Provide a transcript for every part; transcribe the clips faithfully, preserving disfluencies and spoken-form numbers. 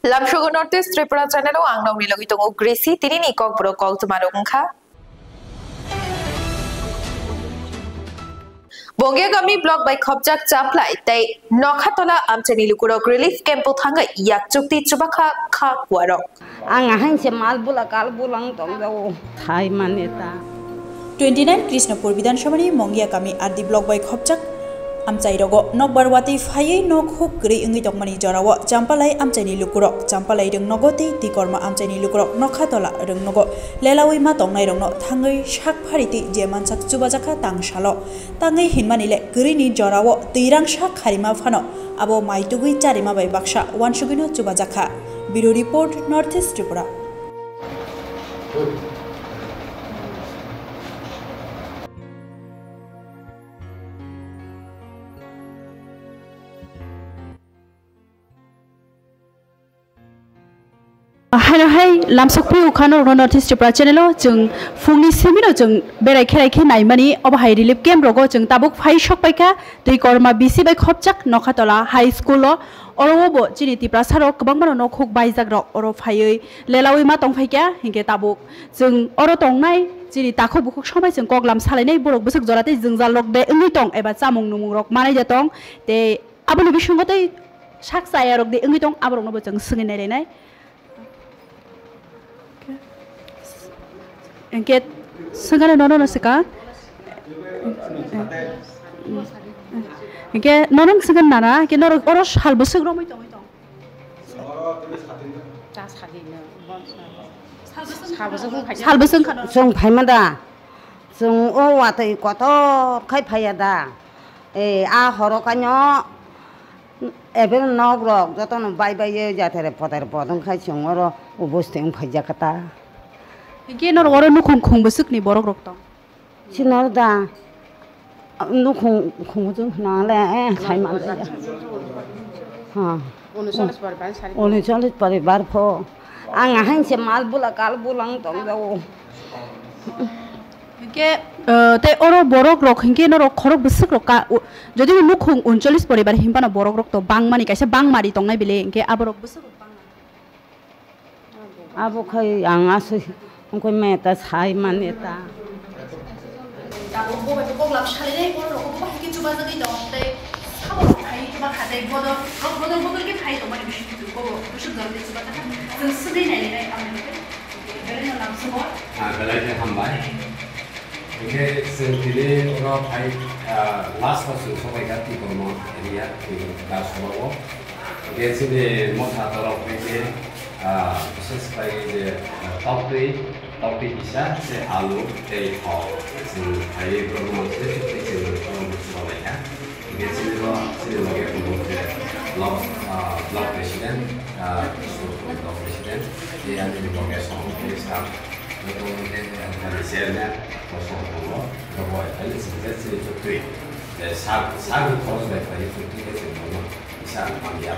Lamsogo North East Tripura channel o ang nokni logi tongo Gracie, tini ni kokborok kok tuma rok wngkha. Bongiakami block bai khopjak Champlai tei Nokhatola amchaini lukurok relief camp o thangwi yakchukti chubakha kha kuarok. Ang ahai se mal bula kal bulang tong jao. Thai mane ta. Twenty nine Krishnapur Bidhan Sabhani Mongia Kami R D block bai khopjak amchai rogo nokbar watwi phaiwi nok huk kwrwi wngwi tongmani jorao Champlai amchaini lukurok, Champlai rwngnogo tei Tikorma amchaini lukurok Nokhatola rwngnogo lelawi ma tongnairokno thangwi sak pharitwi je mansak chubajakha tang salo. Tangwi hinmani le kwrwini jorao twirangsa kharima phano abo maitugwi charima bai baksa uansugwino chubajakha. Bureau Report, North East Tripura. Haino hai lamsok phai ukha norokno North East Tripura channel o chwng phungni simi no chwng berai kherai khe naimani, obo hai relief camp rogo chwng tabuk phai sok paikha Twikorma B C bai khopjak Nokhatola High School o. Oro o bo chini Tiprasa rok kwbangma no nokhuk baijak rok oro phaiwi lelawi ma tong phaikha, hinkhe tabuk chwng oro tongnai chini takhuk bukhuk somai chwng koklam salainai borok bwswk jora tei jwngjal rok de wngwi tong eba chamung numung rok manai de tong tei Aboni bisingo tei sak chaya rok de wngwi tong, aborokno bo chwng swngwi nailainai. Hwnkhe swngano nono no swkang. Hwnkhe nono swngano nana, hwnkhe norok oro sal bwswk romwi tongwi tong. Sal bwswk wngkha no? Chwng phaima da. Chwng o watwi kotor khai phaiya da. E, a horo kaino ebel nok rok jotono bai bai ye jatere potere podong khai chwng oro ubosti wng phaijak kha ta. Hwnkhe norok oro nukhung khung bwswkni borok rok tong? Sinor da nukhung khung jwng khna le khai man da. Ha. Unucholish poribar sari. Unucholish poribar pho. Ang ahai se mal bula kal bulang tong jao. Hwnkhe, eh, tei oro borok rok hwnkhe norok khorok bwswk rok ka, u-, jodi nukhung unucholish poribar hinphano borok rok to bangmani kaisa bangmari tongnai bile hwnkhe aborok bwswk rok bangmani. Abo khai ang aswk wngkhe meta sai mane ta. Tabuk bo bai kok lab salai nai, borok rok bo bai khe chubajagwi tong tei sabo rok khai chuba kha tei bodol, rok bodol bodol khe khai tongmani bising twi bobo bwswk jora tei chuba kha. Chwng swngwi nai nai amo khe belai no lam sumo. Ah, belai khe hambai. Hingke chwng tini oro phai, ah, last o chwng sobai kha Tikorma area, Tikorma soro o. Hingke chini motha torok hingke, ah, bises khlai je, ah, toktwi, toktwi kisa, se alu tei thok chwng phaiwi borokno se chukti chwng borokno chwng lai kha. Hingke chini bo, chini loge tongo je block, ah, block president, ah, Kishore block president, tei ani loge song tei staff, joto hingke ani chairman, kosong tongo, joto bai phai chini je chini chuktwi, je sak, sakni khorok bai phai chuktwi khe chini bono kisa manliya.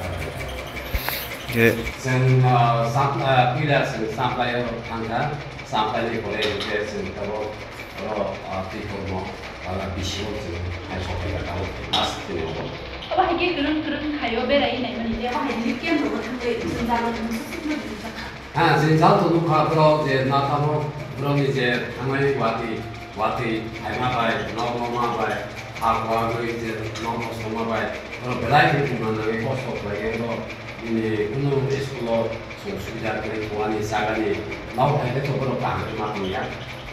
Hingke chwng, ah, sam-, ah, puila chwng Samplai o thangkha, Samplai ni pore hingke chwng tabok Oro, ah, twi kormo, ah, bisingo chwng hai sok khe tabuk last tini obo. Obo hai khe kwrwng kwrwng thaio berai naimani tei obo hai relief camp rogo thangwi chwng jalo chwng swk swkno rijak kha. Ha, chwng jal to nukha borok je na tamo borokni je thangnai watwi, watwi phaima bai, nok nokma bai, ha kuarwi je nok bosongma bai, borok belai khe thwima nangwi kosto khlai khe borok bini kunu school o chwng subida kwrwi thwngmani chagani nok hai khe to borok kaham khe ma tongya.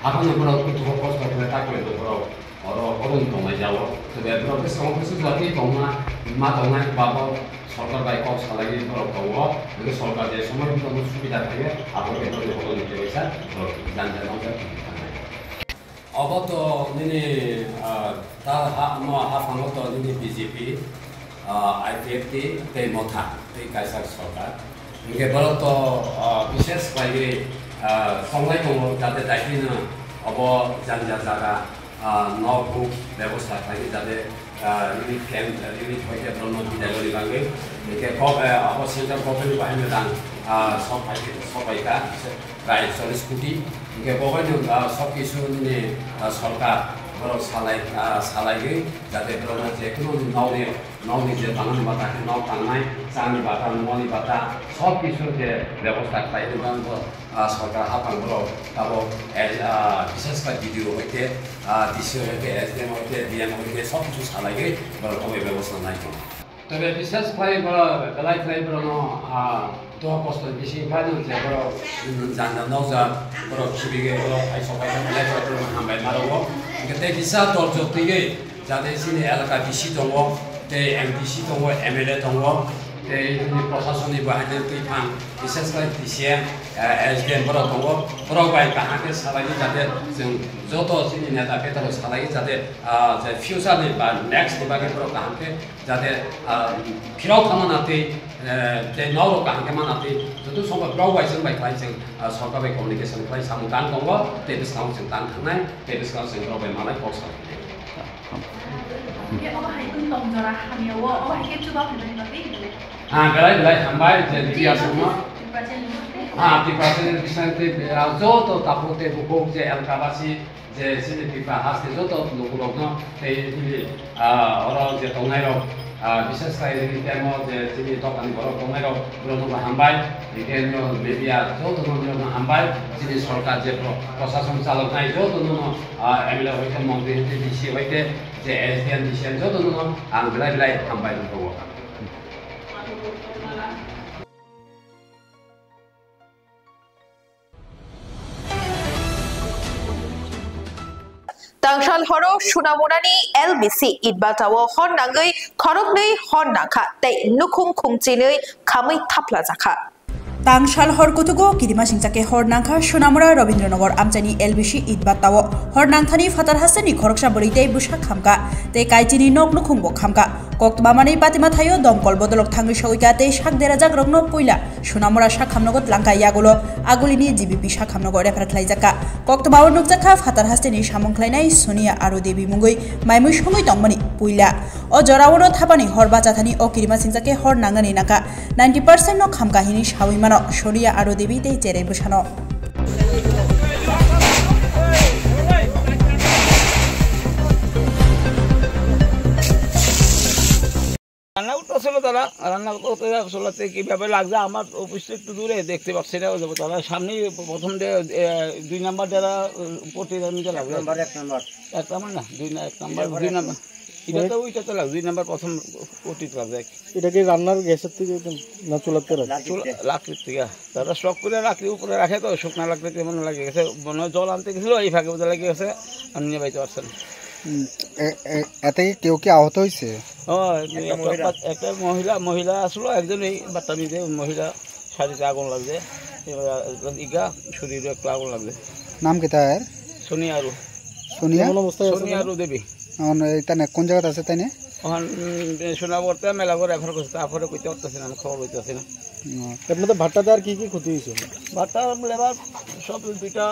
Abono borok kuchugo kosto khlai ta khlai borok oro orom tonglai jao. Tei borok bwskango bwswk jatwi tongma, ma tongnai babo sorkar bai kok salaiwi borok tongo. Hwnkhe sorkar je somoi bono subida khlaiwi abo khe borokni orom ni kaisa borok janja nokjak thangnai. Obo to nini, ah, ta ha, mo haphango to nini B J P, ah, I P F T tei Motha tei kaisa sorkar. Hingke borok to, ah, bises khlaiwi, ah, tonglai tongo, jate daitino obo janja jaga, ah, nok huk bebosta khlaiwi jate, ah, relief camp, relief hoite borokno bidai rwni bagwi. Hingke kok, eh, abo central government ni bahaino rang, ah, sok phai, sok phaikha, prai chollish koti. Hingke bo baino, ah, sok kisu nini, ah, sorkar, Borok salai, ah, salaiwi jate borokno je kunu nokni, nokni je tangmani bata khe nok tangnai, chani bata, nungmani bata, sob kisu je bebosta khlai rwkha, ah, sorkar haphang borok tabok, eh, ah, bishes khe B D O hoite, ah, D C hoite, S D M hoite, D M hoite, sob kisu salaiwi borok omo bebosta nai tongo. Tobe bishes khlai borok belai khlai borokno, ah, dukha kosto bising phano je borok, mm, janja nokjak, borok khibigwi borok hai sokai khe belai khlai borokno hambai ma rwo. Hwnkhe tei kisa dol jotwigwi jate chini elaka D C tongo, tei M D C tongo, M L A tongo, tei chini proshasonni bo haino twi thang, bishes khlai D C M, eh, S D M borok tongo, borok bai kaham khe salaiwi jate chwng joto chini neta beta rok salaiwi jate, ah, je future ni ba next ni bagwi borok kaham khe jate, ah, phirok thangma na twi, eh, tei nok rok kaham khe mana twi, joto songkha borok bai chwng bai khlai chwng, ah, sorkar bai communication khlai samung tang tongo, tei bwskango chwng tang thangnai, tei bwskango chwng borok bai malai kok salai. Obo hai wng tong jora hamya o, obo hai khe chuba phaimani bagwi. Ah, belai belai hambai je media songno. Tripura channel. Ah, Tripura channel bising tei, ah, joto takhuk tei bukhuk je elaka basi, je chini Tripura haste joto lukurokno tei chini, ah, oro je tongnairok, ah, bishes khlai chini temo je chini dophani borok tongnairok, borokno bo hambai, media jotono borokno hambai, chini sorkar je pro-, prosason chaloknai jotono, ah, M L A hoite, montri hoite, D C hoite, je S D M, D C M jotono ang belai belai hambai rwkha. Tangsal horo Sunamunani L B C Itbata o hor nangwi khoroknwi hor nangkha tei nukhung khungchinwi khamwi thaplajakha. Tangsal hor kutugo kirima singchake hor nangkha Sunamura Rabindranagar amchaini L B C Itbata o. Hor nangthani phatar hasteni khoroksa bwrwi tei bwsa khamkha tei kaichini nok nukhungbo khamkha. Koktwma manwi patima thaio domkol bodolok thangwi sogwikha tei sak derajak rokno puila Sunamura sak hamnogo tlangkha yagulo agulini G B P sak hamnogo refer khlaijakha. Koktwmao nukjakha phatar hasteni samung khlainai Sonia Aro Devi mungwi maimui songwi tongmani puila. O jorao no thapani hor bachathani o kirima singchake hor nangnani nangkha ninety percent no khamkha hini sawi mano Sonia Aro Devi tei cherai bwsano. রান্না করতে আসলে তারা, রান্না করতে আসলে তে কিভাবে লাগছে, আমার অফিস তো একটু দূরে, দেখতে পাচ্ছি না, ওই যাবো তারা সামনেই প্রথম যে, এ, দুই নাম্বার যারা, উম, পট্টি তার মধ্যে লাগছে। এক নাম্বার, এক নাম্বার। এক নাম্বার না, দুই না-, এক নাম্বার, দুই নাম্বার। এটা তো ওইটা তো লাগছে, দুই নাম্বার প্রথম পট্টি লাগছে। এটা কি রান্নার গ্যাসের থেকে না চুলার থেকে? চুলা, লাকড়ির থেকে। তারা স্টক করে লাকড়ি উপরে রাখে তো, শুকনা লাকড়ি তেমন লাগে গেছে, মনে হয় জল আনতে গেছিল, এই ফাঁকে বোধহয় লেগে গেছে, আর নিয়ে বাইতে পারছে না। উম, এ-, এ-, এতে কি কেউ কি আহত হয়েছে? ও, একটা একটা মহিলা। বাট-, একটা মহিলা, মহিলা আসলো, একজন এই বাট্টা নিতে মহিলা শাড়িতে আগুন লাগছে, এবার একজন ইগা শরীরে একটু আগুন লাগছে। নাম কি তার? সোনিয়া আরু। সোনিয়া? কেমন অবস্থায় আছে সোনিয়া তারা? আরু দেবী। এখন এই তানে কোন জায়গাতে আছে তাই না? এখন, উম, সোনাবর্তে মেলা করে রেফার করছে, তারপরে কইতে পারতেছি না, আমি খবর পাইতেছি না। হুম। এর মধ্যে ভাট্টাতে আর কি কি ক্ষতি হয়েছে? ভাট্টা লেবার সব দুইটা,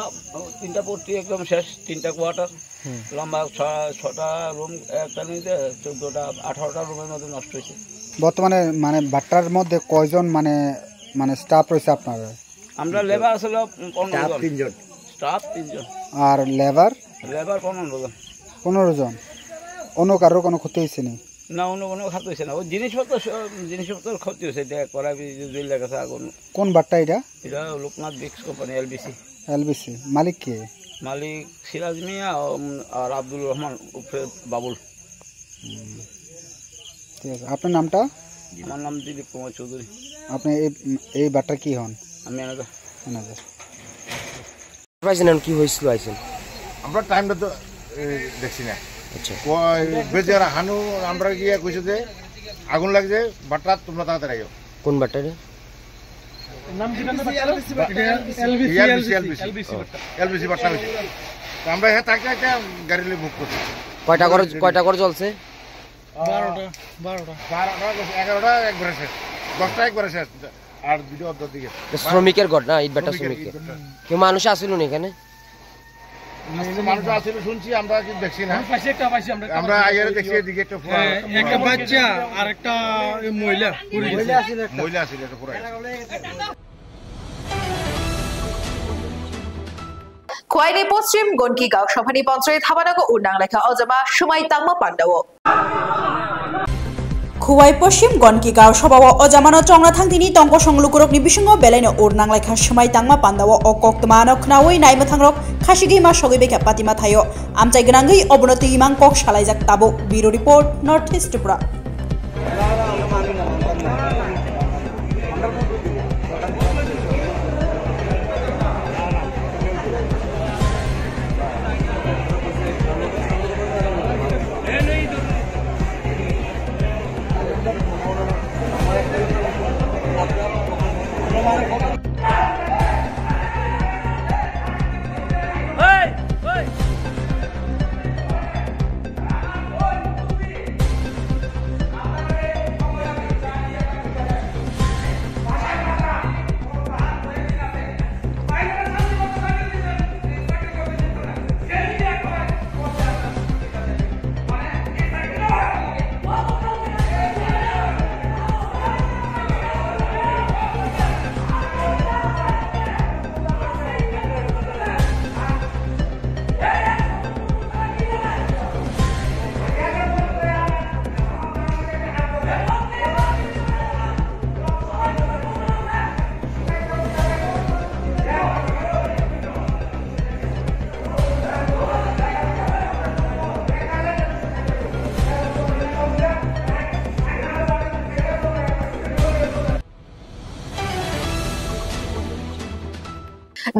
তিনটা পট্টি একদম শেষ, তিনটা কোয়ার্টার। হুম। লম্বা ছ-, ছটা রুম, একটা নিতে চোদ্দটা, আঠারোটা রুমের মধ্যে নষ্ট হয়েছে। বর্তমানে মানে ভাট্টার মধ্যে কয়জন মানে, মানে স্টাফ রয়েছে আপনার? আমরা লেবার আসলে পনেরো জন। স্টাফ তিনজন। স্টাফ তিনজন। আর লেবার? লেবার পনেরো জন। পনেরো জন। অন্য কারোর কোনো ক্ষতি হয়েছে নি? না, অন্য কোনো ক্ষতি হয়েছে না। ওই জিনিসপত্র স-, জিনিসপত্র ক্ষতি হয়েছে, দেখ, কড়াই, দুই লাখ আছে আগুন। কোন বাট্টা এটা? এটা Loknath bricks company, LBC. LBC. মালিক কে? মালিক সিরাজ মিয়া, উম, আর আব্দুল রহমান, উপরে বাবুল। হুম। ঠিক আছে। আপনার নামটা? আমার নাম দিলীপ কুমার চৌধুরী। আপনি এই, এই বাট্টার কি হন? আমি ম্যানেজার। ম্যানেজার। পাইছেন এখন কি হয়েছিল আইছেন? আমরা টাইমটা তো, এ, দেখছি না। আচ্ছা। কয় বেচারা হানু আমরা গিয়ে কইছে যে আগুন লাগছে, বাট্টা তোমরা তাড়াতাড়ি আইও। কোন বাট্টা রে? নাম কি জানো বাট্টার? LBC, LBC, LBC, LBC. LBC বাট্টা হইছে। তো আমরা এখানে থাকতে থাকতে গাড়ি লই বুক করছি। কয়টা করে, কয়টা করে চলছে? বারোটা, বারোটা। বারোটা, এগারোটা একবারে শেষ, দশটা একবারে শেষ, আর দুটো অর্ধেক দিকে। এটা শ্রমিকের ঘর না, ইটভাটা শ্রমিকের, শ্রমিকের। ইটভাটা। কেউ মানুষ আসিল না এখানে? মানুষ আসিল শুনছি, আমরা কিন্তু দেখছি না। আমি পাশে একটা পাইছি, আমরা একটা আমরা পাইছি। আইয়ারে দেখছি এদিকে একটা পোড়া, হ্যাঁ, একটা পোড়া। বাচ্চা আর একটা ওই মহিলা পড়ে গেছে। মহিলা আসিল একটা। মহিলা আসিল একটা পোড়া। Khwaini Poschim Gonki Gao Sophani Ponchayat Habanago Urnang Lekha Ojama Swmai Tangma Pandao. Khwai Poschim Gonki Gao Sobao Ojamano Chongna Thangtini Tongkosong Lukurokni Bisingo Belaino Urnang Lekha Swmai Tangma Pandao O Koktwmano Khnawi Naimwthangrok Khasigwi Ma Sogwi Bekha Patima Thaio Amchai Gwnangwi Obono Twimang Kok Salaijak Tabo. Bureau Report, North East Tripura.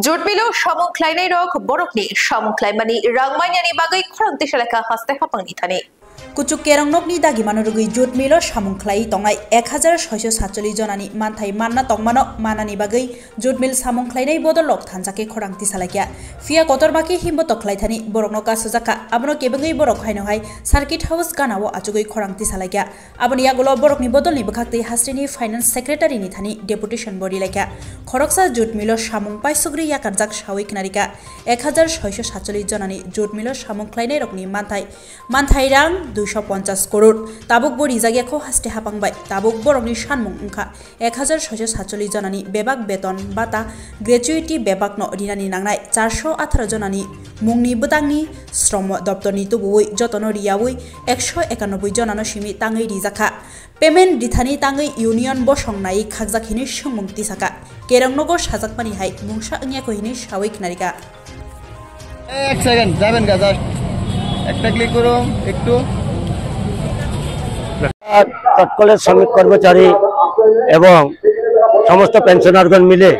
Jotmilo samung khlainairok borokni samung khlaimani rang manyani bagwi khorang tisa lekha haste hapangni thani. Kuchuk kerongnokni dagimano rwgwi jotmilo samung khlaiwi tongnai ek hajar soiso satchollish jonani manthai manna tongmano manani bagwi jotmil samung khlainai bodol rok thansa khe khorang tisa laikha. Phiya kotorma khe himbo toklai thani borokno kasujak kha. Abono kebengwi borok haino hai Circuit House gana-o achugwi khorang tisa laikha. Aboni yagulo borokni bodolni bwkhaktwi hasteni Finance Secretary ni thani deputation bo rilaikha. Khoroksa jotmilo samung paisugri yakarjak sawi khnarikha. Ek hajar soiso satchollish jonani jotmilo samung khlainairokni manthai, manthai rang duiso ponchas koror. Tabuk bo rijak yakho haste hapang bai. Tabuk borokni sanmung wngkha ek hajar soiso satchollish jonani bebak beton bata, gratuity bebakno rinani nangnai charso atharo jonani mungni bwtangni Shromo doptorni tubuwi jotono riyawi ekso ekanoboi jonano simi tangwi rijakha. Payment rithani tangwi union bosong nai khakjak hinwi swngmung tisaka. Kerongnogo sajakmani hai mungsa wngyakho hinwi sawi khnarikha. এক সেকেন্ড, যাবেন গা, জাস্ট একটা ক্লিক করুন একটু। তৎকালীন শ্রমিক কর্মচারী এবং সমস্ত পেনশনারগণ মিলে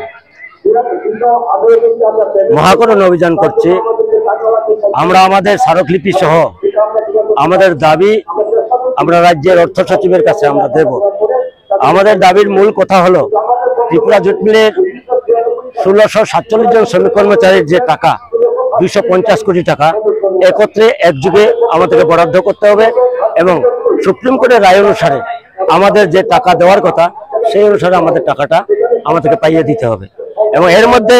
মহাকরণ অভিযান করছি। আমরা আমাদের স্মারকলিপি সহ আমাদের দাবি আমরা রাজ্যের অর্থ সচিবের কাছে আমরা দেব। আমাদের দাবির মূল কথা হলো ত্রিপুরা জুট মিলের ষোলোশো সাতচল্লিশ জন শ্রমিক কর্মচারীর যে টাকা, দুইশো পঞ্চাশ কোটি টাকা একত্রে একযোগে আমাদেরকে বরাদ্দ করতে হবে এবং সুপ্রিম কোর্টের রায় অনুসারে আমাদের যে টাকা দেওয়ার কথা, সেই অনুসারে আমাদের টাকাটা আমাদেরকে পাইয়ে দিতে হবে। এবং এর মধ্যে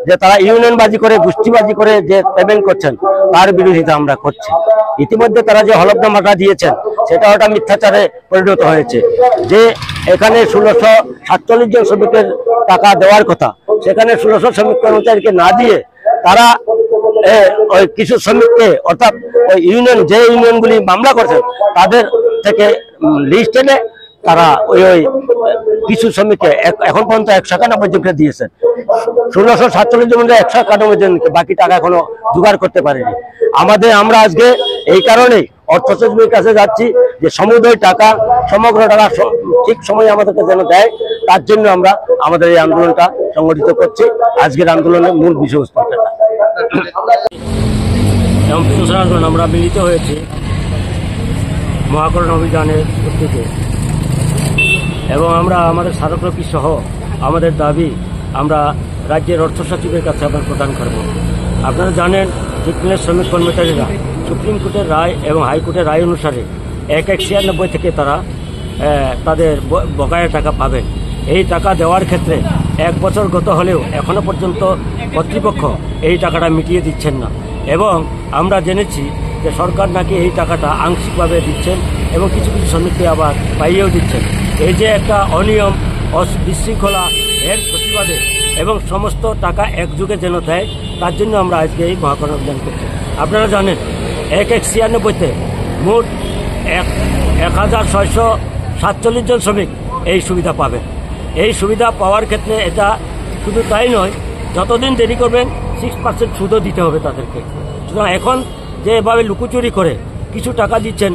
যে তারা ইউনিয়নবাজি করে, গোষ্ঠীবাজি করে যে পেমেন্ট করছেন, তার বিরোধিতা আমরা করছি। ইতিমধ্যে তারা যে হলফনামাটা দিয়েছেন, সেটা একটা মিথ্যাচারে পরিণত হয়েছে। যে এখানে ষোলোশো সাতচল্লিশ জন শ্রমিকের টাকা দেওয়ার কথা, সেখানে ষোলোশো শ্রমিক কর্মচারীকে না দিয়ে তারা, এ, ওই কিছু শ্রমিককে, অর্থাৎ ওই ইউনিয়ন, যে ইউনিয়নগুলি মামলা করেছে, তাদের থেকে, উম, লিস্ট এনে তারা ওই, ওই কিছু শ্রমিককে এক-, এখন পর্যন্ত একশো একানব্বই জনকে দিয়েছেন। ষোলোশো সাতচল্লিশ জন মধ্যে একশো একানব্বই জনকে, বাকি টাকা এখনো জোগাড় করতে পারেনি। আমাদের, আমরা আজকে এই কারণেই অর্থ সচিবের কাছে যাচ্ছি যে সমুদয় টাকা, সমগ্র টাকা স-, ঠিক সময়ে আমাদেরকে যেন দেয়, তার জন্য আমরা আমাদের এই আন্দোলনটা সংগঠিত করছি। আজকের আন্দোলনের মূল বিষয়বস্তু এটা। এবং পেনশনারগণ আমরা মিলিত হয়েছি মহাকরণ অভিযানের উদ্যোগে এবং আমরা আমাদের স্মারকলিপি সহ আমাদের দাবি আমরা রাজ্যের অর্থ সচিবের কাছে আমরা প্রদান করব। আপনারা জানেন, জুট মিলের শ্রমিক কর্মচারীরা সুপ্রিম কোর্টের রায় এবং হাইকোর্টের রায় অনুসারে এক এক ছিয়ানব্বই থেকে তারা, আহ, তাদের ব-, বকেয়া টাকা পাবেন। এই টাকা দেওয়ার ক্ষেত্রে এক বছর গত হলেও এখনো পর্যন্ত কর্তৃপক্ষ এই টাকাটা মিটিয়ে দিচ্ছেন না এবং আমরা জেনেছি যে সরকার নাকি এই টাকাটা আংশিকভাবে দিচ্ছেন এবং কিছু কিছু শ্রমিককে আবার পাইয়েও দিচ্ছেন। এই যে একটা অনিয়ম, অস-, বিশৃঙ্খলা, এর প্রতিবাদে এবং সমস্ত টাকা একযোগে যেন দেয়, তার জন্য আমরা আজকে এই মহাকর্ণ অভিযান করছি। আপনারা জানেন, এক এক ছিয়ানব্বইতে মোট এক এক হাজার ছয়শো সাতচল্লিশ জন শ্রমিক এই সুবিধা পাবেন। এই সুবিধা পাওয়ার ক্ষেত্রে এটা শুধু তাই নয়, যতদিন দেরি করবেন, সিক্স পার্সেন্ট সুদও দিতে হবে তাদেরকে। সুতরাং এখন যে এভাবে লুকোচুরি করে কিছু টাকা দিচ্ছেন,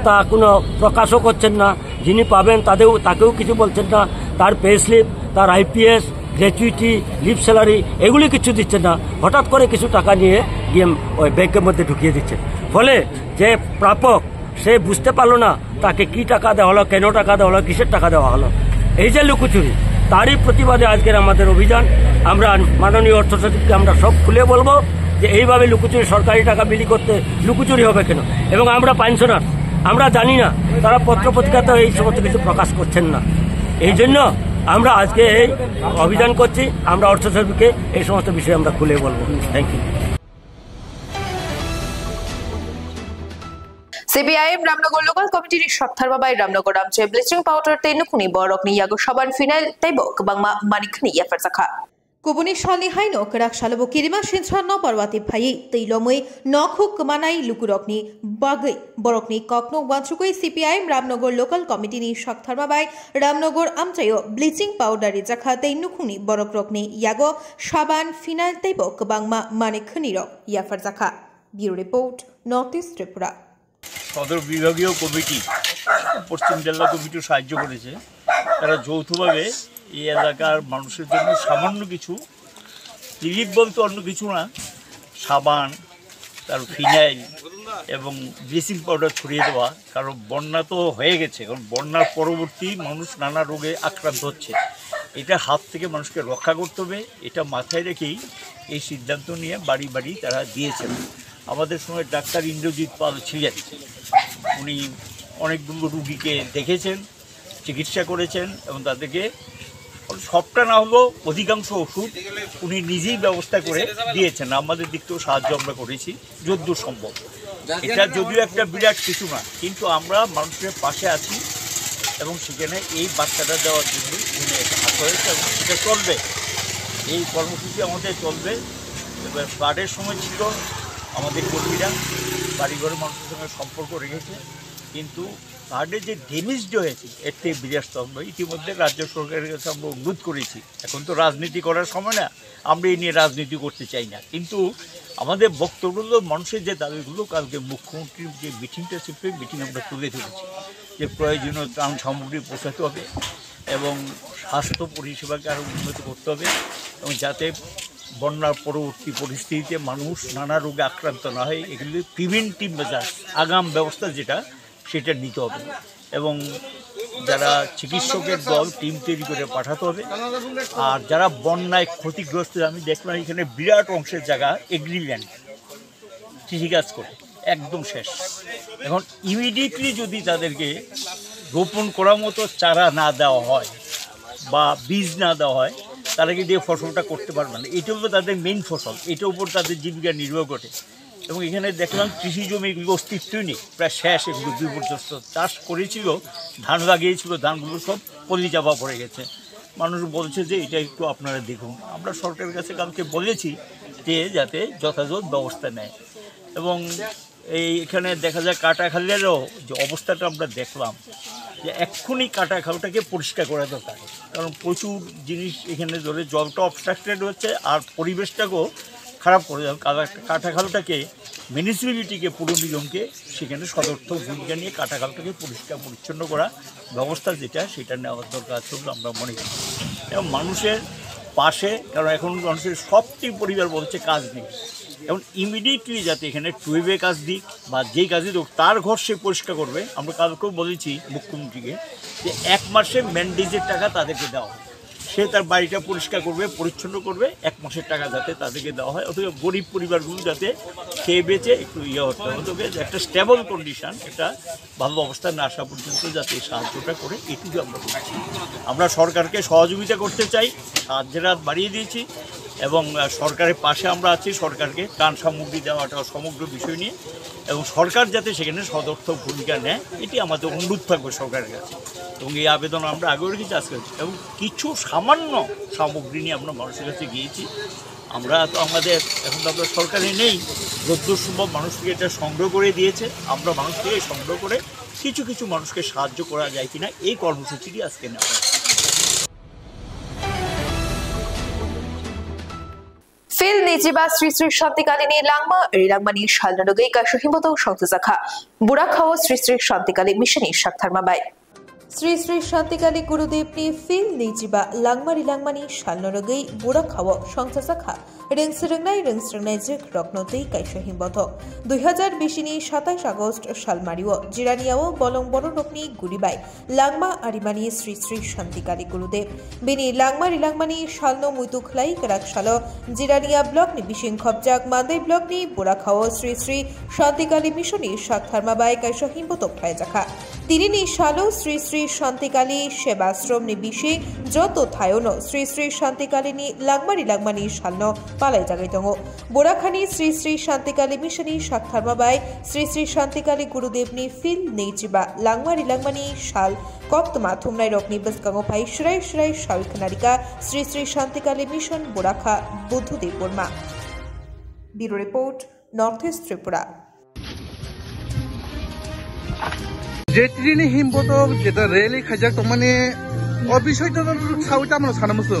তা কোনো প্রকাশও করছেন না। যিনি পাবেন তাদেরও, তাকেও কিছু বলছেন না। তার পে স্লিপ, তার আইপিএস, গ্র্যাচুইটি, লিভ স্যালারি, এগুলি কিছু দিচ্ছেন না। হঠাৎ করে কিছু টাকা নিয়ে গিয়ে ওই ব্যাংকের মধ্যে ঢুকিয়ে দিচ্ছেন। ফলে যে প্রাপক, সে বুঝতে পারলো না তাকে কি টাকা দেওয়া হলো, কেন টাকা দেওয়া হলো, কিসের টাকা দেওয়া হলো। এই যে লুকোচুরি, তারই প্রতিবাদে আজকের আমাদের অভিযান। আমরা মাননীয় অর্থ সচিবকে আমরা সব খুলে বলবো যে এইভাবে লুকোচুরি, সরকারি টাকা বিলি করতে লুকোচুরি হবে কেন? এবং আমরা পেনশনার, আমরা জানি না, তারা পত্র পত্রিকাতে এই সমস্ত কিছু প্রকাশ করছেন না। এই জন্য আমরা আজকে এই অভিযান করছি। আমরা অর্থ সচিবকে এই সমস্ত বিষয়ে আমরা খুলে বলবো। Thank you. C P I M Ramnagar Local Committee ni sokthar babai Ramnagar amchai bleaching powder tei nukhungni borokni yago saban phenyl teibo kwbangma manwi khwnwi yapharjakha. Kubuni salni haino kwrak salobo kirima sinsa no Parwati phaiwi twi lomwi nokhuk kwmanai lukurokni bagwi borokni kokno uansugwi C P I M Ramnagar Local Committee ni sokthar babai Ramnagar amchaio bleaching powder rijakha tei nukhungni borokrokni yago saban phenyl teibo kwbangma manwi khwnwirok yapharjakha. Bureau Report, North East Tripura. সদর বিভাগীয় কমিটি, পশ্চিম জেলা কমিটিও সাহায্য করেছে। তারা যৌথভাবে এই এলাকার মানুষের জন্য সামান্য কিছু রিলিফ বলতে অন্য কিছু না, সাবান, তার ফিনাইল এবং ব্লিচিং পাউডার ছড়িয়ে দেওয়া। কারণ বন্যা তো হয়ে গেছে, এখন বন্যার পরবর্তী মানুষ নানা রোগে আক্রান্ত হচ্ছে। এটা হাত থেকে মানুষকে রক্ষা করতে হবে। এটা মাথায় রেখেই এই সিদ্ধান্ত নিয়ে বাড়ি বাড়ি তারা দিয়েছেন। আমাদের সঙ্গে ডাক্তার ইন্দ্রজিৎ পাল ছিলেন। উনি অনেকগুলো রুগীকে দেখেছেন, চিকিৎসা করেছেন এবং তাদেরকে সবটা না হলেও অধিকাংশ ওষুধ উনি নিজেই ব্যবস্থা করে দিয়েছেন। আমাদের দিক থেকেও সাহায্য আমরা করেছি যদ্দূর সম্ভব। এটা যদিও একটা বিরাট কিছু না, কিন্তু আমরা মানুষের পাশে আছি এবং সেখানে এই বার্তাটা দেওয়ার জন্য এখানে আসা হয়েছে এবং এটা চলবে। এই কর্মসূচি আমাদের চলবে। এবার ফ্লাডের সময় ছিল, আমাদের কর্মীরা বাড়িঘরের মানুষের সঙ্গে সম্পর্ক রেখেছে, কিন্তু ফ্লাডে যে ড্যামেজটা হয়েছে এর থেকে বিরাট স্তম্ভ। ইতিমধ্যে রাজ্য সরকারের কাছে আমরা অনুরোধ করেছি, এখন তো রাজনীতি করার সময় না, আমরা এই নিয়ে রাজনীতি করতে চাই না, কিন্তু আমাদের বক্তব্য হলো মানুষের যে দাবিগুলো, কালকে মুখ্যমন্ত্রীর যে মিটিংটা ছিল, সেই মিটিং আমরা তুলে ধরেছি যে প্রয়োজনীয় ত্রাণ সামগ্রী পৌঁছাতে হবে এবং স্বাস্থ্য পরিষেবাকে আরও উন্নত করতে হবে এবং যাতে বন্যার পরবর্তী পরিস্থিতিতে মানুষ নানা রোগে আক্রান্ত না হয়, এগুলি প্রিভেন্টিভ মেজার্স, আগাম ব্যবস্থা যেটা, সেটা নিতে হবে। এবং যারা চিকিৎসকের দল টিম তৈরি করে পাঠাতে হবে। আর যারা বন্যায় ক্ষতিগ্রস্ত, আমি দেখলাম এখানে বিরাট অংশের জায়গা এগ্রিল্যান্ড, কৃষিকাজ করে একদম শেষ। এখন ইমিডিয়েটলি যদি তাদেরকে রোপণ করার মতো চারা না দেওয়া হয় বা বীজ না দেওয়া হয়, তারা কিন্তু এই ফসলটা করতে পারবে না। এটা হলো তাদের মেইন ফসল, এটার উপর তাদের জীবিকা নির্ভর করে। এবং এখানে দেখলাম কৃষি জমি এগুলো অস্তিত্বই নেই, প্রায় শেষ, এগুলো বিপর্যস্ত। চাষ করেছিল, ধান লাগিয়েছিল, ধানগুলো সব পলি চাপা পড়ে গেছে। মানুষ বলছে যে এটা একটু আপনারা দেখুন। আমরা সরকারের কাছে কালকে বলেছি যে যাতে যথাযথ ব্যবস্থা নেয়। এবং এই এখানে দেখা যায় কাটাখালেরও যে অবস্থাটা আমরা দেখলাম, যে এক্ষুনি কাটাখালটাকে পরিষ্কার করা দরকার, কারণ প্রচুর জিনিস এখানে ধরে জলটা অবস্ট্রাক্টেড হচ্ছে আর পরিবেশটাকেও খারাপ করে দেয়। কাটা- কাটাখালটাকে, মিউনিসিপ্যালিটিকে, পৌর নিগমকে সেখানে সদর্থক ভূমিকা নিয়ে কাটাখালটাকে পরিষ্কার পরিচ্ছন্ন করা ব্যবস্থা যেটা, সেটা নেওয়ার দরকার আছে বলে আমরা মনে করি। এবং মানুষের পাশে, কারণ এখন মানুষের সবটি পরিবার বলছে কাজ নেই, এখন ইমিডিয়েটলি যাতে এখানে টুয়েবে কাজ দিক বা যেই কাজই হোক, তার ঘর সে পরিষ্কার করবে। আমরা কালকেও বলেছি মুখ্যমন্ত্রীকে যে এক মাসে ম্যান্ডেজের টাকা তাদেরকে দেওয়া হয়, সে তার বাড়িটা পরিষ্কার করবে, পরিচ্ছন্ন করবে, এক মাসের টাকা যাতে তাদেরকে দেওয়া হয়, অথবা গরিব পরিবারগুলো যাতে খেয়ে বেঁচে একটু ইয়ে হতে হবে, তবে একটা স্টেবল কন্ডিশন, একটা ভালো অবস্থায় না আসা পর্যন্ত যাতে এই সাহায্যটা করে, এটুকু আমরা বলছি। আমরা সরকারকে সহযোগিতা করতে চাই, সাহায্যের হাত বাড়িয়ে দিয়েছি এবং আহ, সরকারের পাশে আমরা আছি। সরকারকে ত্রাণ সামগ্রী দেওয়াটা সমগ্র বিষয় নিয়ে, এবং সরকার যাতে সেখানে সদর্থক ভূমিকা নেয়, এটি আমাদের অনুরোধ থাকবে সরকারের কাছে। এবং এই আবেদন আমরা আগেও রেখেছি, আজকে রেখেছি। এবং কিছু সামান্য সামগ্রী নিয়ে আমরা মানুষের কাছে গিয়েছি। আমরা তো, আমাদের এখন তো আমরা সরকারে নেই, যতদূর সম্ভব মানুষ থেকে এটা সংগ্রহ করে দিয়েছে, আমরা মানুষ থেকে সংগ্রহ করে কিছু কিছু মানুষকে সাহায্য করা যায় কিনা এই কর্মসূচিটি আজকে নেওয়া হয়েছে। Phil nichiba Sri Sri Shantikalini langma rilangmani salno rwgwi kaisa himbotok songchajakha. Burakhao Sri Sri Shantikali Missionni saktharma bai. Sri Sri Shantikali Gurudevni Phil nichiba langma rilangmani salno rwgwi Burakhao songchajakha. Rwngsrwngnai rwngsrwngnai jwk rokno twi kaisa himbotok. Dui hazar bisini satais August salmario Jiraniao bolong bororokni guri bai langma arimani Sri Sri Shantikali Gurudev. Bini langma rilangmani salno muitu khlai kwrak salo Jirania blockni bising khopjak Mandai blockni Burakhao Sri Sri Shantikali Missionni saktharma bai kaisa himbotok khlaijakha. Tinini salo Sri Sri Shantikali Sebasromni bising joto thaiono Sri Sri Shantikalini langma rilangmani salno palaijagwi tongo. Burakhani Sri Sri Shantikali Missionni saktharma bai Sri Sri Shantikali Gurudevni Phil nichiba langma rilangmani sal koktwma thumnairokni bwskango phai swrai swrai sawi khwnarikha Sri Sri Shantikali Mission Burakha Buddhadev Burma. Bureau Report, North East Tripura. Je tini himbotok jeta rally khaijak tongmani, o bisoi to sawi tamo sana musu.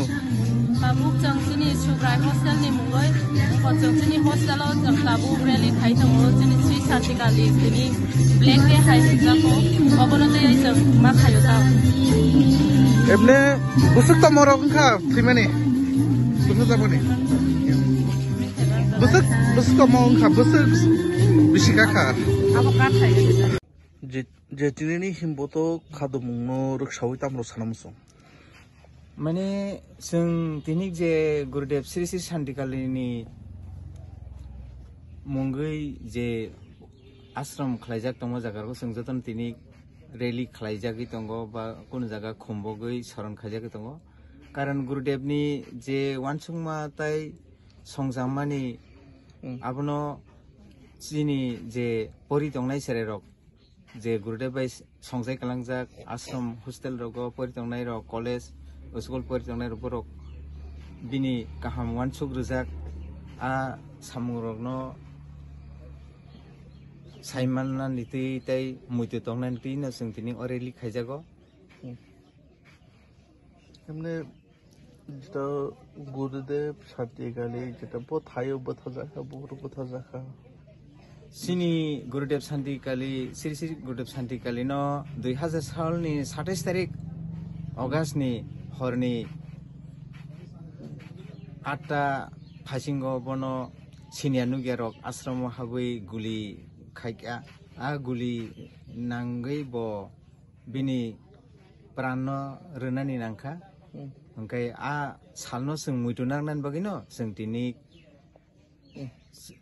Tabuk chwng chini Subrai hostel ni mungoi, o chwng chini hostel o chwng tabuk rally khai tongo, chini Sri Shantikali tini Black Day hai hwnjak o, obono tei ai chwng ma khaio ta. Ebne busuk tamo rok wngkha thwimani, busuk tamo ni. Busuk, busuk tamo wngkha, busuk bisi kakha. Abo kathai. Je, je tinini himbotok khadumungno rwksawi tamrok sana muchung. Mane, chwng tini je Gurudev Sri Sri Shantikalini mungwi je ashram khlaijak tongma jaga rok, chwng jotono tini rally khlaijagwi tongo ba kunu jaga khumbogwi soron khaijagwi tongo. Karon Gurudevni je uansukma tai songjakmani, hmm, abono chini je pori tongnai cherairok, je Gurudev bai songjai kalangjak ashram hostel rogo pori tongnai rok, college, school pori tongnai rok, borok bini kaham uansuk rwjak a samung rokno saimanna nitwi tei muitu tongna nitwi no chwng tini o rally khaijago. Emne jeta Gurudev Shantikali jeta bo thaio bwtharjakha, buphuru bwtharjakha. Chini Gurudev Shantikali, Sri Sri Gurudev Shantikali no dui hazar salni satais tarik August ni horni atta phaisingo bono siniya nukya rok asromo habwi guli khaikha. A guli nangwi bo bini pranno rwnani nangkha. Hmm. Hwnkhe a salno chwng muitu nangnani bagwino chwng tini, hmm,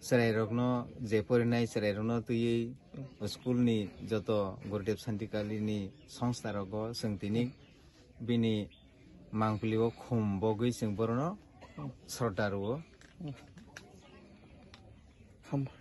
chwrairokno, je porinai chwrairokno twiwi, hmm, school ni joto Gurudev Shantikalini songstharogo chwng tini bini mangpili o khum bogwi chwng borokno, hmm, sroddha rwo. Hmm. Hambai.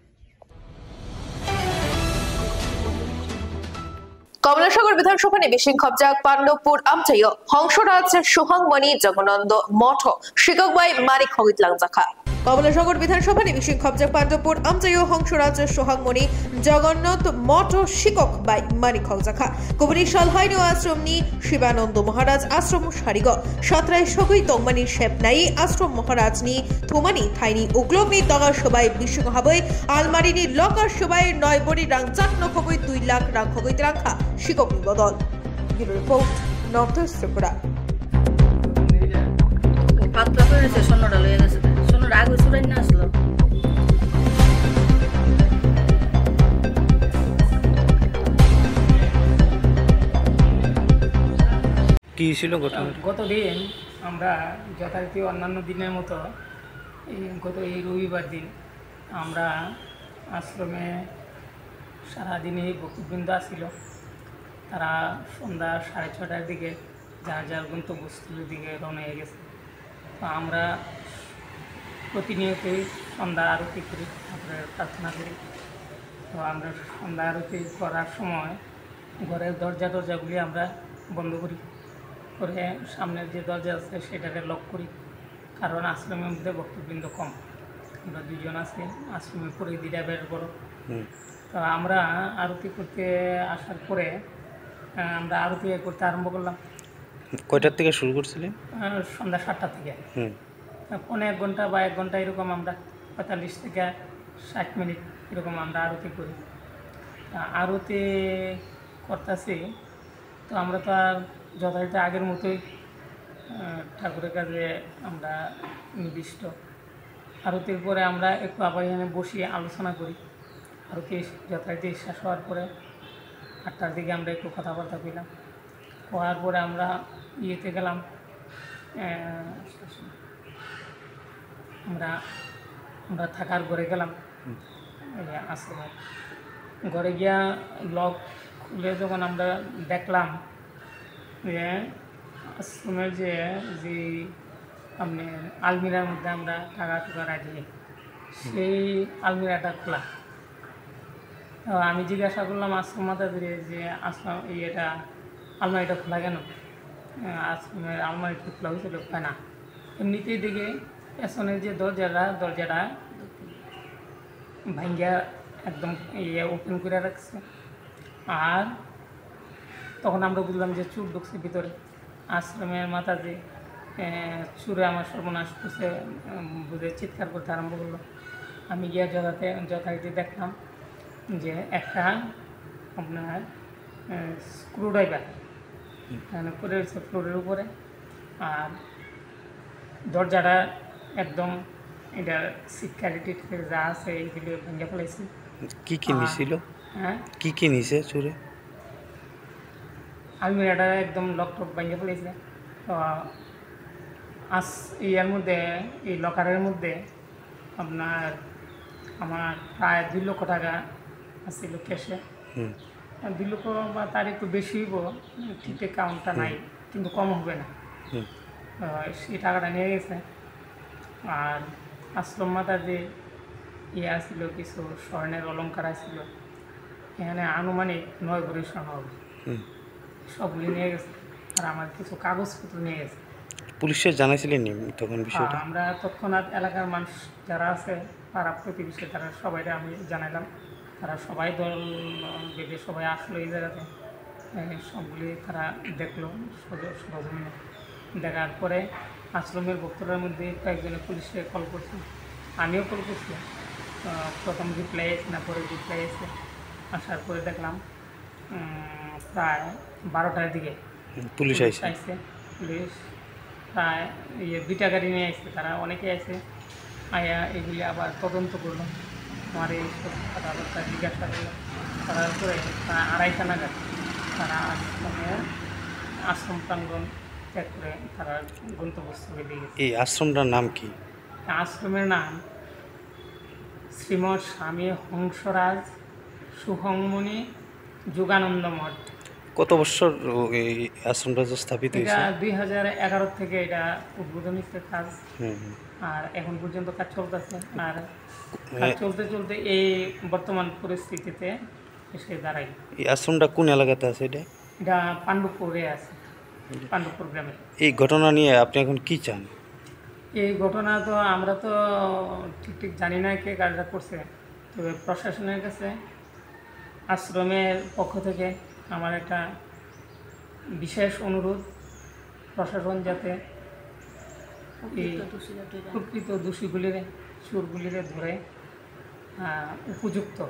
Kamalashahar Bidhan Sabhani bising khopjak Pandopur amchaio Hongsaraj Sohangmoni Jagananda Motho sikok bai mani khogwi tlangjakha. Kamalashahar Bidhan Sabhani bising khopjak Pandopur amchaio Hongsaraj Sohangmoni Jagannath Motho sikok bai mani khokjakha. Kubuni salhaino ashramni Shivananda Maharaj ashram sarigo satrai sogwi tongmani sepnai ashram Maharajni thumani thaini uklokni doga swbai bising habwi almarini loka swbai noi bori rang chak nokhogwi dui lakh rang khogwi twrangkha sikokni bodol. Bureau Report, North East Tripura. পাতলা করে সে স্বর্ণটা লয়ে গেছে। স্বর্ণটা আগে চুরাই না আসলো। কি ছিল ঘটনা? গত দিন আমরা যথারীতি অন্যান্য দিনের মতো, এই গত এই রবিবার দিন আমরা আশ্রমে সারাদিনই ভক্তবৃন্দ আসছিল। তারা সন্ধ্যা সাড়ে ছটার দিকে যার যার গন্তব্যস্থলের দিকে রওনা হয়ে গেছে। তো আমরা প্রতিনিয়তই সন্ধ্যা আরতি করি, ঠাকুরের প্রার্থনা করি। তো আমরা সন্ধ্যা আরতি করার সময় ঘরের দরজা টরজাগুলি আমরা বন্ধ করি, করে সামনের যে দরজা আছে সেটাকে লক করি। কারণ আশ্রমের মধ্যে ভক্তবৃন্দ কম। আমরা দুইজন আছি, আশ্রমে পুরোহিত দিদা বেশ বড়। হুম। তো আমরা আরতি করতে আসার পরে, আহ, আমরা আরতি করতে আরম্ভ করলাম। কয়টার থেকে শুরু করছিলেন? আহ, সন্ধ্যা সাতটা থেকে। হুম। আহ, পৌনে এক ঘন্টা বা এক ঘন্টা এরকম আমরা পঁয়তাল্লিশ থেকে ষাট মিনিট এরকম আমরা আরতি করি। আহ, আরতি করতেছি, তো আমরা তো আর যথারীতি আগের মতোই, আহ, ঠাকুরের কাছে আমরা নিবিষ্ট। আরতির পরে আমরা একটু আবার এখানে বসি, আলোচনা করি। আরতি যথারীতি শেষ হওয়ার পরে আটটার দিকে আমরা একটু কথাবার্তা কইলাম। হওয়ার পরে আমরা ইয়েতে গেলাম, আহ, আমরা, আমরা থাকার ঘরে গেলাম। হুম। এই যে আশ্রমে। ঘরে গিয়া লক খুলে যখন আমরা দেখলাম যে আশ্রমের যে, যে আপনি আলমিরার মধ্যে আমরা টাকা টুকা রাখি, হুম। সেই আলমিরাটা খোলা। তো আমি জিজ্ঞাসা করলাম আশ্রম মাতাজিরে যে, "আশ্রম, এই এটা, আলমারিটা খোলা কেন?" আহ, আশ্রমের আলমারিটা খোলা হয়েছিল, কয় না। এমনিতেই দেখে পেছনের যে দরজাটা, দরজাটা ভাঙ্গিয়া একদম ইয়ে ওপেন করে রাখছে। আর তখন আমরা বুঝলাম যে চোর ঢুকছে ভিতরে। আশ্রমের মাতাজি, এ, চোরে আমার সর্বনাশ করছে, উম, বুঝে চিৎকার করতে আরম্ভ করলো। আমি গিয়া যথাতে-, যথারীতি দেখলাম যে একটা আপনার, এ, স্ক্রুড্রাইভার হুম। মানে পড়ে রয়েছে ফ্লোরের উপরে। আর দরজাটা একদম এটা সিটকারি টিটকারি যা আছে এইগুলো ভেঙে ফেলাইছে। কি কি আর নিছিল? হ্যাঁ? কি কি নিছে চুরে? আলমিরাটা একদম লক টক ভেঙে ফেলাইছে। তো আস-, ইয়ার মধ্যে, এই লকারের মধ্যে আপনার আমার প্রায় দুই লক্ষ টাকা আছিল ক্যাশে। হুম। আর দুই লক্ষ বা তার একটু বেশি হইব, ঠিক কাউন্টটা হুম। নাই, কিন্তু কম হবে না। হুম। তো সেই টাকাটা নিয়ে গেছে। আর আশ্রম মাতা যে ইয়ে আছিল কিছু স্বর্ণের অলংকার আছিল, এখানে আনুমানিক নয় ভরি স্বর্ণ হবে। হুম। সবগুলি নিয়ে গেছে। আর আমার কিছু কাগজপত্র নিয়ে গেছে। পুলিশে জানাইছিলেন নি তখন বিষয়টা? হ্যাঁ, আমরা তৎক্ষণাৎ এলাকার মানুষ যারা আছে, পাড়া প্রতিবেশী, তারা সবাইকে আমি জানাইলাম। তারা সবাই দল বেঁধে সবাই আসলো এই জায়গাতে। এই সবগুলি তারা দেখলো সজ-, সরজমিনে। দেখার পরে আশ্রমের ভক্তদের মধ্যে কয়েকজনে পুলিশে কল করছে, আমিও কল করছিলাম। আহ, প্রথম রিপ্লাই এসে না, পরে রিপ্লাই এসে, আসার পরে দেখলাম উম, প্রায় বারোটার দিকে হুম, পুলিশ পুলিশ আইছে। আইছে। পুলিশ প্রায় ইয়ে দুইটা গাড়ি নিয়ে আইছে, তারা অনেকে আইছে। আয়া এগুলি আবার তদন্ত করলো, আমার এই সব কথাবার্তা জিজ্ঞাসা করলো। করার পরে প্রায় আড়াইটা নাগাদ তারা আশ্রমে, আশ্রম প্রাঙ্গণ ত্যাগ করে তারা গন্তব্যস্থলে দিয়ে গেছে। এই আশ্রমটার নাম কি? আশ্রমের নাম শ্রীমৎ স্বামী হংসরাজ সুহংমুনি যোগানন্দ মঠ। কত বছর ও-, এই আশ্রমটা যে স্থাপিত এটা হয়েছে? দুই হাজার এগারো থেকে এটা উদ্বোধনী কাজ। হুম, হুম। আর এখন পর্যন্ত কাজ চলতেছে। আর কাজ এ- চলতে চলতে এই বর্তমান পরিস্থিতিতে এসে দাঁড়াই। এই আশ্রমটা কোন এলাকাতে আছে এটা? এটা পাণ্ডবপুরে আছে, পাণ্ডবপুর গ্রামে। এই ঘটনা নিয়ে আপনি এখন কি চান? এই ঘটনা তো আমরা তো ঠিক ঠিক জানি না কে কাজটা করছে, তবে প্রশাসনের কাছে আশ্রমের পক্ষ থেকে আমার একটা বিশেষ অনুরোধ, প্রশাসন যাতে এই প্রকৃত দোষীরা ধরে। প্রকৃত দোষীগুলিরে, চোরগুলিরে ধরে, আহ, উপযুক্ত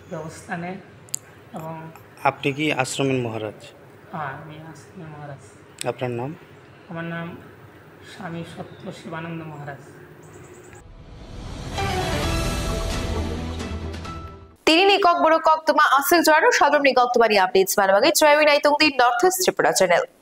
ব্যবস্থা নেয়। এবং আপনি কি আশ্রমের মহারাজ? হ্যাঁ, আমি আশ্রমের মহারাজ। আপনার নাম? আমার নাম স্বামী সত্য শিবানন্দ মহারাজ। Tini ni Kokborok koktwma aswk jorano sodromni koktwmani updates manna bagwi chwrawi naitung di North East Tripura channel.